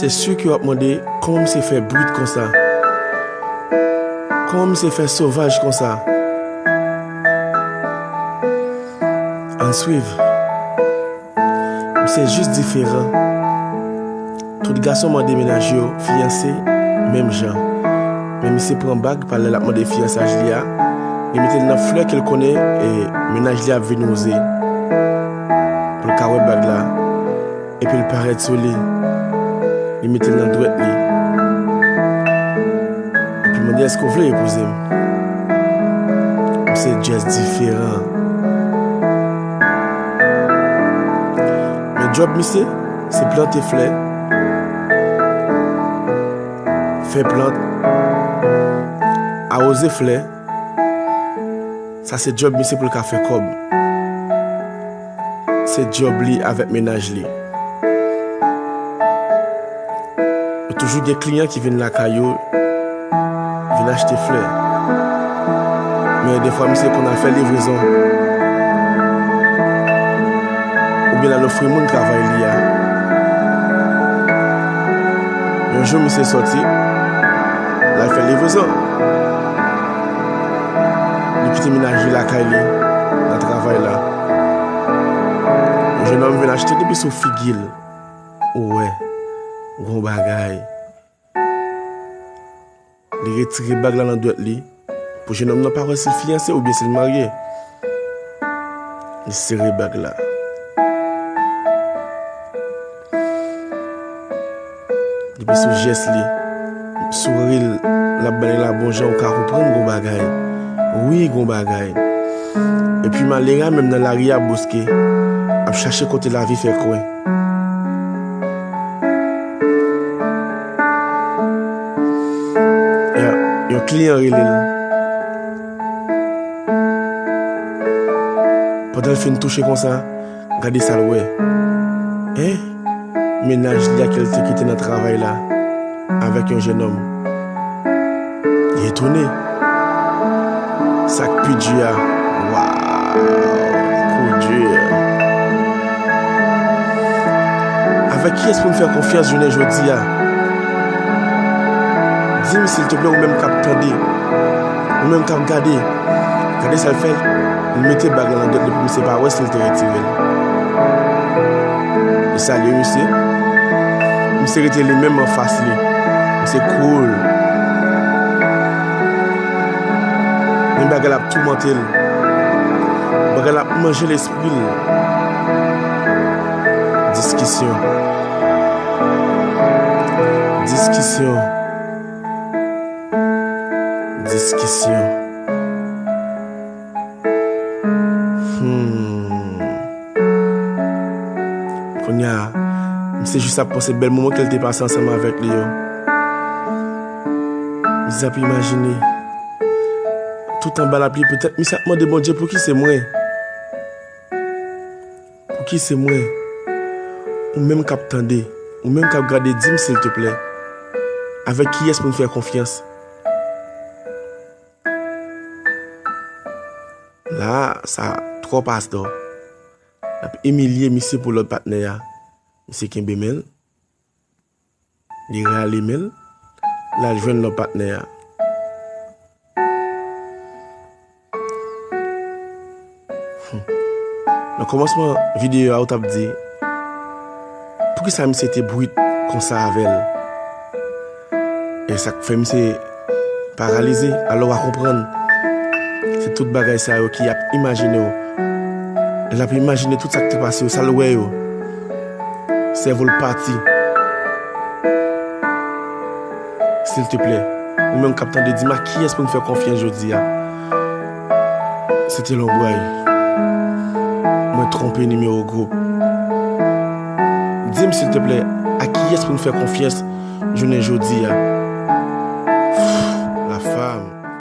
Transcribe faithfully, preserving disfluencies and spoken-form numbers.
Se si ke w ap mande, kòman misye fè brit konsa? Kòman misye fè sovaj konsa? Ann swiv. Misye jis diferan. Tout gason mande mennaj yo fiyanse menm jan. Men misye pran bag pa lè l ap mande fiyansaj li a. Li mete l nan flè ke l konnen e mennaj li ap vin wouze. Pou l ka wè bag la. Epi l parèt sou li. Li mete l nan dwèt li. Epi mande, èske w vle epouze m? Misye just diferan. Men djòb misye, se plante flè, fè plant, awoze flè. Sa se djòb misye pou l ka fè kòb. Se djòb li avèk mennaj li. Yo toujou gen kliyan ki vin lakay yo, vin achte flè. Men defwa misye konn al fè livrezon. Oubyen l al ofri moun travay li a. Yon jou misye sòti, l al fè livrezon. Li kite mennaj li lakay li nan travay la. Yon jennonm vin achte depi sou figi l. Ou wè, gon bagay. Li retire bag la nan dwèt li. Pou jennonm nan pa wè si l fiyanse oubyen si l marye. Li sere bag la. Depi sou jès li, souri l, l ap bay la bon jan, ou ka konprann gon bagay. Wi, gon bagay. Epi malere a menm nan lari a bouske, ap chache kote lavi fè kwen. Ya, yon kliyan rele l. Pandan l fin touche konsa, gade sa l wè. Hein? Mennaj li a ke l te kite nan travay la avèk yon jennonm. Li etone. Sa k pi di a, waw, kou di. Avèk kiyès pou n fè konfyans jounen jodi a? Di m, silteplè, ou menm k ap tande, ou menm k ap gade. Gade sa l fè, li mete bag la nan dwèt li pou misye pa wè si l te retire l. Li salye misye. Misye rete li menm anfas li. Misye cool. Men bagay la ap toumante l. Bagay la ap manje lespri l. Diskisyon. Diskisyon. Diskisyon. Hmm. Kounye a, misye jis ap panse bèl moman ke l te pase ansanm avèk li yo. Misye ap imajine. Tout anba lapli, petèt misye ap mande Bondye, "Pouki se mwen? Pouki se mwen?" Ou menm k ap tande, ou menm k ap gade, di m silteplè, avèk kiyès pou n fè konfyans? La, sa twò pastò. L ap imilye misye pou lòt patnè a. Misye kenbe men l. Li rale men l. L al jwenn lòt patnè a. Hmm. Nan kòmansman videyo a, ou t ap di, poukisa misye te brit konsa avè l? E sa k fè misye paralize, alò w a konprann. Se tout bagay sa yo ki ap imajine w. Lè l ap imajine tout sa k te pase yo, sa l wè yo. Sèvo l pati. Silteplè, ou menm k ap tande, di m a kiyès pou n fè konfyans jodi a? Se te lonbray. Mwen twonpe nimewo gwoup. Di m, silteplè, a kiyès pou n fè konfyans jounen jodi a?